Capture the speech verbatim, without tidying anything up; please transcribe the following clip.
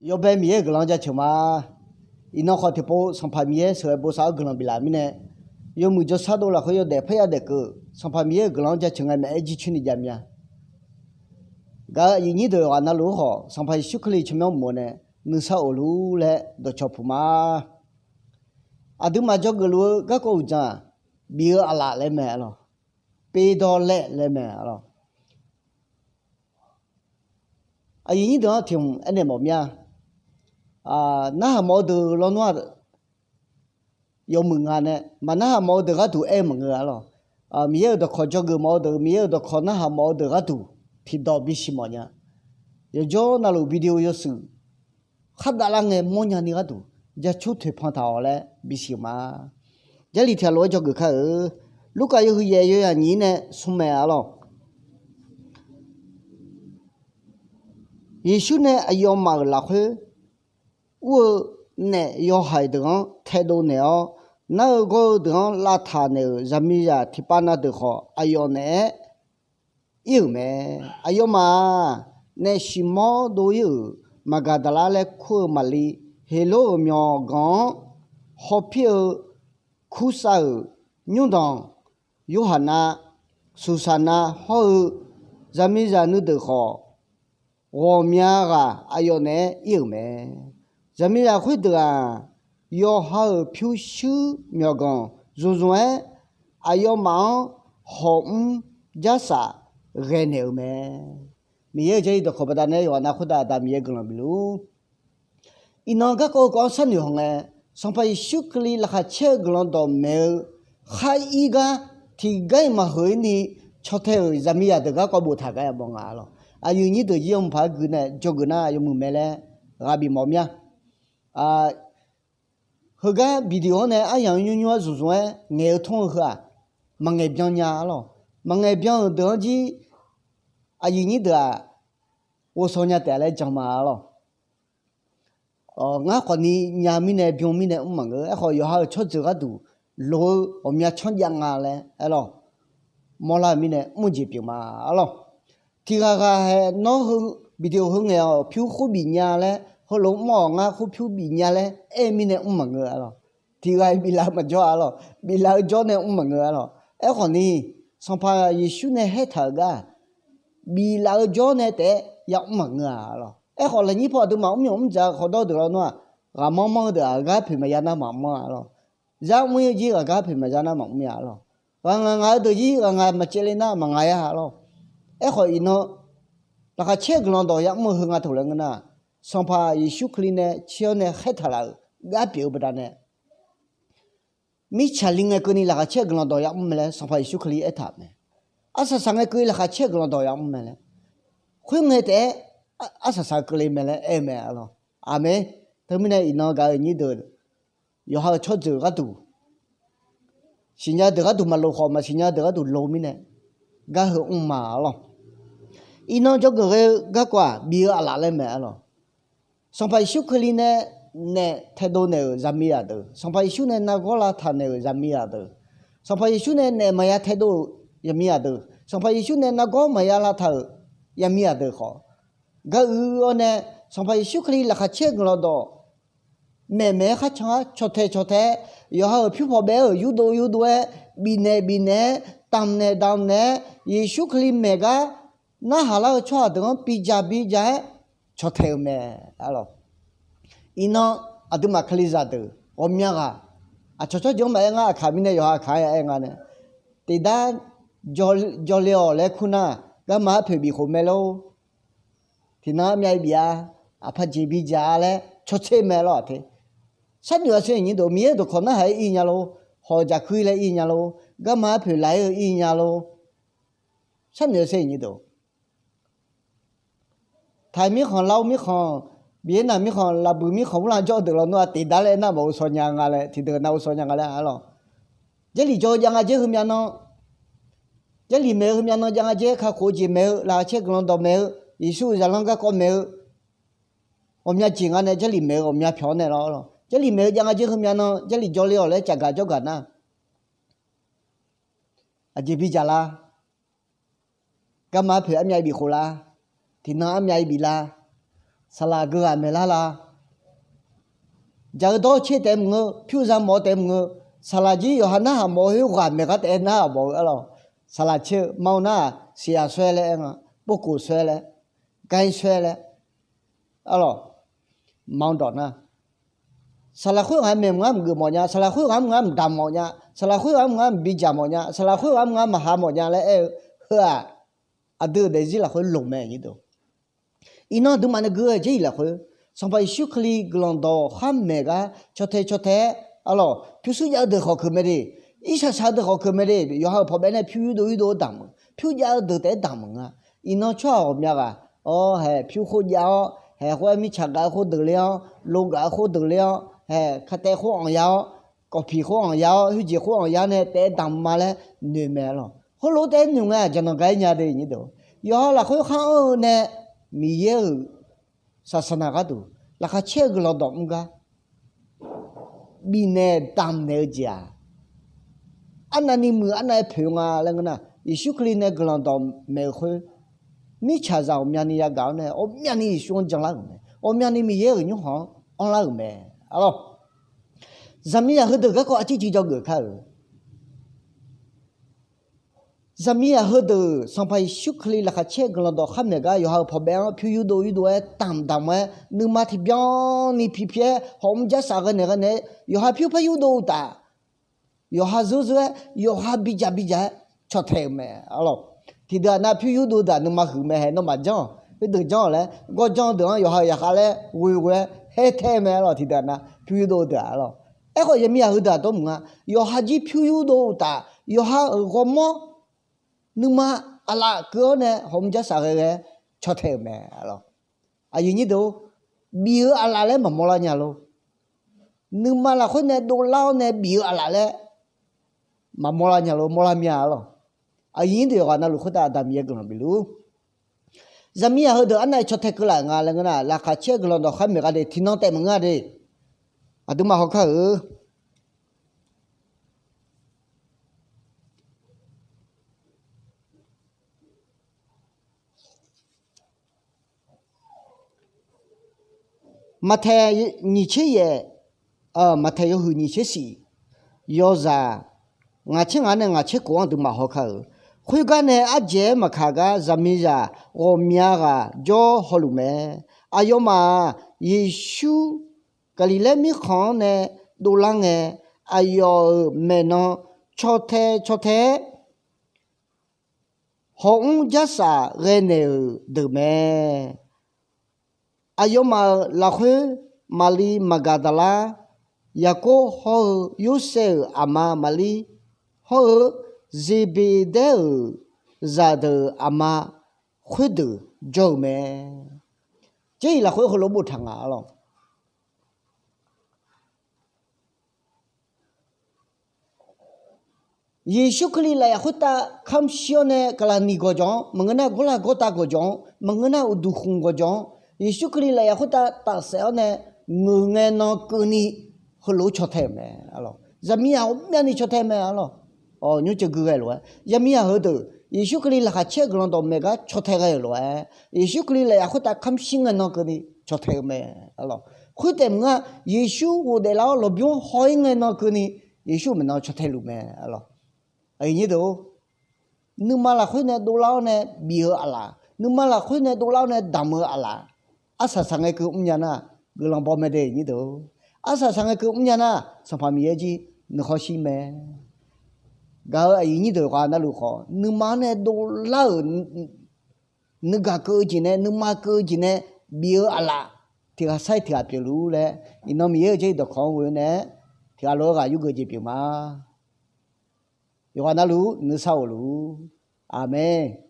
Yawbae Miqyaer-euq guiqlanq-anr jaceuq ma. Iqnan khawf tiqpov Sanqpaq Miqyaer sheuqghae bosav-awr guiqlanq biflaf mirnae, yawmuiq jawrshar dov lafkhoer yawdaef parya daef keuv Sanqpaq Miqyaer-euq guiqlanq-anr jaceuq ngae maeq-aer jircoer ni jav mya. Gaq-eu aqyuif nyir deuq yawqghaq navluf-anr khawf, Sanqpaq Yeqsur Kali tsawrmyanr mq-eu nae nuisar of lur laer dawqcawq puq ma. Aqduimaf dzawgeuf luf-eu garkawv uqdzan-aq, bif-eu aqlaf laer mae arlawq. Pevdawr laer laer mae arlawq. Aqyuif nyir deuq-anr tiq hmq aernaeq mawf mir-a. Narhaq mawf-eu deuq lawnmr-aq, yawmuiq nga nae maqnarhaq mawf-eu deuq gharduq aer-eu maqngeur arlawq. Miqyaer-euq dawqkawq dzawgeuf mawf-eu deuq, Miqyaer-euq dawqkawq narhaq mawf-eu deuq gharduq tiqdawq bisiq mawf nya. Yawqjawr navluf video yawshuif khar davlar ngae mawrnya ni gharduq, jacur toeqpan taq-awq laer bisiq ma. Jarlif tiq ghaq lof-aer dzawgeuf kar-eu. Lurkaf yawhuiq yaef yawyaq nyiq-ir nae smr mae arlawq. Yeqsur nae aqyawfmaf-euq lafkhoer ur-eu naef yawhaiq deuq-anr taedov naeq-awr, nar-eu gawr-eu deuq-anr lavtaq naeq-euq zaqmiqzaq tiqpav na deuq khawf, aqyawf naeq-aer ir-euq mae. Aqyawfmaf-aq, naef siqmawr dov-ir-euq Maqgaqdaqlar laer kur-eu Maqli, Heqlor-euq myawqganq-anr hawpir-eu Kursav-euq nymrdanq Yorhaqnav, Suqsaqnav hawr-eu zaqmiqzaq nuideuq khawf, ghawqmya ghaq aqyawf naeq-aer ir-euq mae. Zaqmiqzaq khoerdeuq-aq, yawqha-euq pyurshuir myawqganq zmqzmq-aer, aqyawfmaf-anr hawq mr jarsaf ghae naeq-euq mae. Miqyaer-euq Jarlif dawqkawq baqdanae yawqghaq nav khoertav Aqda Miqyaer guiqlanq bif luf-ur. Iqnan garkawv-eu kawv-anr sharnoeq hawngae, Sanqpaq Yeqsur Kali laqkhaq caer-eu guiqlanq dawqmaeq-eu khar ir gar tiqgar-iq maqheuq-ir ni caw tae-euq zaqmiqzaq deuq garkawv boftaq gar yamawr nga arlawq. Aqyuif nyir deuq jir yawmuiq paq-aer gui nae dzawgeuf nar yawmuiq mae laer ghaq bif mawf mir-a. Heugar video-anr nae aryamq nymr nymr-aer zmqzmq-aer ngaeq-eu tmr-eu heu-aq, maqngaeq byan nya arlawq. Maqngaeq byan-euq deuq-anr jir aqyuif nyir deuq-aq, ghovshaw nya taef laer jan ma arlawq. Ngar khawfni nya mirnae bym mirnae mr maqngeur. Aerkhawf, yawqha-euq tsawrjeuq gharduq loq-eu ghawqmya tsanr jav nga laer aerlawq, mawrlar-eu mirnae mr-eu jeq pyeuf ma arlawq. Tiq ghaq ghaq hae nawr heu video heu ngaeq-awq pyur khoer bif nya laer, heulof mr-awq ngar khoer pyur bif nya laer aer-eu mirnae mr maqngeur arlawq. Tiq ghaq-iq biflaf-eu maqjawr arlawq. Biflaf-eu jawr nae mr maqngeur arlawq. Aerkhawfni, Sanqpaq Yeqsur nae haertaq-euq gar biflaf-eu jawr nae taef-aer yamr maqngeur-a arlawq. Aerkhawf, lafnyir paw aqduimaf mr yawq mr dzaq-eu khawf dawr deuq lawnmr-aq, ghaqmanr manr-eu deuq-aq, ghaq poeq maqya nar maqmr-a arlawq. Zar mr-ir-eu jir ghaqgar poeq maqya nar maqmr-a arlawq. Ghaq ngaq ngaq-eu deuq jir ghaq ngaq maqcaev le nar maqnga-a arlawq. Aerkhawf, iqnan laqkhaq caer-eu guiqlanq dawq yamr-eu heu nga taq laer ngeur nar, Sanqpaq Yeqsur Kali nae caer-awr nae khaertaq laf-euq gar pyeuf-eu baqdanae, mirtsaq li ngae keuvni laqkhaq caer-eu guiqlanq dawq yamr mae laer Sanqpaq Yeqsur Kali aertaq-euq mae. Arsaq saq ngae keuvni laqkhaq caer-eu guiqlanq dawq yamr mae laer, khoerngae taef-aer arsaq saq keuvle mae laer aer-eu mae arlawq. Aqmeq. Teumirnae iqnan gaq-eu nyir deuq, yawqha-euq tsawrjeuq gharduq, siqnya deuq gharduq maqloq khawf, maqsiqnya deuq gharduq loq mirnae, gar heu mr ma arlawq. Iqnan jawrgeuf ghae-eu garkawv-aq, bif-eu aqlaf laer mae arlawq. Sanqpaq Yeqsur Kali nae naef taedov naeq-euq zaqmiqzaq deuq, Sanqpaq Yeqsur nae nargawr lavtaq naeq-euq zaqmiqzaq deuq, Sanqpaq Yeqsur nae naef maqya taedov-euq zaqmiqzaq deuq, Sanqpaq Yeqsur nae nargawr maqya lavtaq-euq zaqmiqzaq deuq khawf, gar uir-awr nae Sanqpaq Yeqsur Kali laqkhaq caer-eu guiqlanq dawq maeqmaeq-aer kharcan-awr cawtae cawtae-aer, yawqha-euq pyurpawq baef-aer-euq yurdov yurdov-aer, bifnaeq bifnaeq-aer, damqnaeq damqnaeq-aer, Yeqsur Kali maeq gar narhaq lar-eu tsawrhaq deuq-anr bidzaq bidzaq-aer cawtae-eu mae arlawq. Iqnan aqduimaf kalizaq deuq ghawqmya ghaq, aqcawq tsawrjeuq-anr maqaer ngar, aqkaq mirnae yawqha aqkaq-anr ya aer nga nae, tiqdar jawrle-awq laer kur nar, garma arpoeq bifkhof mae lor. Tiqnan armyav-ir bif-a, aqpaq jeq bidzaq-a laer cawtser mae lawr aqte. Sharnoeq-a sher nyir deuq, Miqyaer dawqkawq narhaq-aer ir nya lor, hawq jaqkuir laer ir nya lor, garma arpoeq laq-ir-eu ir nya lor. Sharnoeq-a sher nyir deuq, Taiq mirkhanq, Lav mirkhanq, Byaernav mirkhanq, Laqbuiq mirkhanq, Urlanq jawr-eu deuq lawnmr-aq tiqdar laer nar maqghovshaw nya nga laer, tiqdeuq nav ghovshaw nya nga laer arlawq. Jarlif jaw-eu jav nga jer heumyav nan, Jarlif maeq-eu heumyav nan jav nga jer, kakhof-eu jeq maeq-eu, laqkhaq caer guiqlanq dawq maeq-eu, Yeqsur-euq zaqlanr garkawv maeq-eu, ghawqmya jeq nga nae Jarlif maeq-eu ghawqmya pyawq-anr naeq lawr arlawq. Jarlif maeq-eu jav nga jer heumyav nan Jarlif jawrle-awq laer caqgaq jawrgaq nar, aqjeq bidzaq lar. Garma arpoeq armyav-ir bifkhof lar. Tiqnan armyav-ir bif lar. Saqlaq geughaq maeqlar la. Jaq-eu dawr tser taef maqngeur, pyur za mawf-eu taef maqngeur, saqlaq jir yawqha narhaq mawf-eu khoer ghaq maeq gar taef-aer narhaq mawf-eu arlawq. Saqlaq tser-eu ma-eu nar-aq, siqyaq saer laer aer nga, bokhof saer laer, gaer saer laer, arlawq, ma-eu dawq nar, saqlaq khoerghaq maeq maqngeur maqgeuf mawf nya, saqlaq khoerghaq maqngeur maqdamq mawf nya, saqlaq khoerghaq maqngeur maqbi jaq mawf nya, saqlaq khoerghaq maqngeur maqha mawf nya laer aer-eu heu-aq, aqdui-euq daefzir lafkhoer loq mae nyir deuq. Iqnan aqduimaf nae gui-eu jeq-iq lafkhoer, Sanqpaq Yeqsur Kali guiqlanq dawq khar maeq gar caw tae caw tae-aer, arlawq, pyurshuir jav-eu deuq khawf keuq mae de, irsaq saq-eu deuq khawf keuq mae de, yawqha-euq pawqbae nae pyur yurdov yurdov-aer damq-euq, pyur jav-eu deuq taef-aer damq-euq nga. Iqnan tsawrhaq ghawqmya ghaq, awr, haeq pyur khoer jav-awr, haeq khoer-aer mirtsaq gaf-eu khoer deuq ler-awr, lo gaf-eu khoer deuq ler-awr, haeq katae khoer anq ya-awr, kawqpiq khoer anq ya-awr, khoerjeq khoer anq ya nae taef-aer damq ma laer noeq mae arlawq. Heulof-aer taef-aer noeq ngae, aqjeq nanq gaq-aer nya de nyir deuq. Yawqha lafkhoer khar anr-eu nae Miqyaer-euq saqsaqnaq gharduq laqkhaq caer-eu guiqlanq dawq mr gar bifnaeq damqnaeq-eu jeq-aq, arnavni muiq arnav-aer poeq nga laer ngeur nar, Yeqsur Kali nae guiqlanq dawq maeq-eu khoer, mirtsaqzaq ghawqmyani yagaq-awr nae ghawqmyani Yeqsur-anr janlar-euq mae, ghawqmyani Miqyaer-euq nymrkhanq-anr anrlar-euq mae arlawq. Zaqmiqzaq heudeuq garkawv arciv civ dzawgeuf kar-euq. Zaqmiqzaq heudeuq Sanqpaq Yeqsur Kali laqkhaq caer guiqlanq dawq khar maeq gar yawqha-euq pawqbae-anr pyur yurdov yurdov-aer damq damq-aer nuima tiqbyan ni pi pi-aer hawq mr jarsaf ghae naeq ghae naeq-aer yawqha pyur par yurdov uqtaf, yawqha zeur zeur-aer yawqha bidzaq bidzaq-aer caw tae-euq mae arlawq. Tiqdeuq-aq nar pyur yurdov deuq-aq nuima huiq mae, haeq nawmaf janr-awq, khoerdeuq janr-awq laer gawr janr-eu deuq-anr yawqha yaqkhav laer ghoe ghoe-aer haer tae-eu mae arlawq. Tiqdeuq-aq nar pyur yurdov deuq-aq arlawq. Aerkhawf Zaqmiqzaq heudeuq-aq dawr mq nga, yawqha jir pyur yurdov uqtaf yawqha-euq ghawrmawr nuima aqlaf keuv-awr nae hawq mr jarsaf ghae ghae-aer caw tae-euq mae arlawq. Aqyuif nyir deuq-or, bif-eu aqlaf laer maqmawr lar nya lor. Nuima lafkhoer nae dovlar-awr nae bif-eu aqlaf laer maqmawr lar nya lor, mawrlar mya arlawq. Aqyuif nyir deuq yawqghaq navluf khoertav Aqda Miqyaer guiqlanq bif luf-ur. Zaqmiqzaq heudeuq arnav-aer caw tae keuvlaf nga laer ngeur nar, laqkhaq caer guiqlanq dawq khar maeq gar de tiqnan taef maqngeur-a de. Aqduimaf hawkar-euq Maqtaeq nyiq tser yaef, Maqtaeq yawhuiq nyiq tser shif, yawzaq ngaq tser ngaq-anr nae ngaq tser kof-anr aqduimaf hawkar-euq. Khoergar nae ardzaeq-aer maqkaq gar zaqmiqzaq ghawqmya ghaq jawr hawluf mae. Aqyawfmaf-aq, Yeqsur Gaqliqlaer mirkhanq-anr nae dovlar ngae, aqyawf-euq maeqnan caw tae caw tae-aer hawq mr jarsaf ghae naeq-euq deuq mae. Aqyawfmaf-euq lafkhoer Maqli Maqgaqdaqlar, Yaqkov hawr-eu Yorsaev-euq aqma Maqli hawr-eu Zeqbeqdaer-euq zaqdeuq aqma khoerdeuq jawr-eu mae. Jarlif lafkhoer heulof boftaq nga arlawq. Yeqsur Kali lafyaf khoertav kamq shir-awr nae Gaqlaqniq gawqjawq-anr maqngeur nar, Gawrlav Gawrtav gawqjawq-anr maqngeur nar, Uqduq khmq gawqjawq-anr, Yeqsur Kali lafyaf khoertav tafsaef-awr nae ngeuq ngae nan keuvni heulof-aer caw tae-euq mae. Zaqmiqzaq ghawqmyani caw tae mae arlawq. Nymr ceuv gui ghae lof-aer zaqmiqzaq heudeuq Yeqsur Kali laqkhaq caer guiqlanq dawqmaeq gar caw tae ghae-euq lof-aer, Yeqsur Kali lafyaf khoertav kamq shir ngae nan keuvni caw tae-eu mae arlawq. Khoertaef maqngeur-a, Yeqsur ghofdaef lar-awr lawqbymr haw-ir ngae nan keuvni Yeqsur maeqnan caw tae luf mae arlawq. Aqyuif nyir deuq-or, nuima lafkhoer nae dovlar-awr nae bif-eu aqlaf, nuima lafkhoer nae dovlar-awr nae damq-eu aqlaf, arsaq saq ngae keuv mrnya nar, guiqlanq baw mae de nyir deuq-or. Arsaq saq ngae keuv mrnya nar, Sanqpaq Miqyaer jir nuikhanr shir mae. Gaq-eu aqyuif nyir deuq yawqghaq navluf khawf, nuima-anr nae dovlar-euq nuigaq keuv-eu jeq nae, nuima keuv-eu jeq nae bif-eu aqlaf tiq ghaq sar-ir tiq ghaq pyeufluf-ur laer, iqnan Miqyaer-euq jarlif dawqkawq-anr ghoe-eu nae tiq ghaq lof-aer ghaq yurgeuf jeq pyeuf ma. Yawqghaq navluf nuisar of luf-ur. Aqmeq.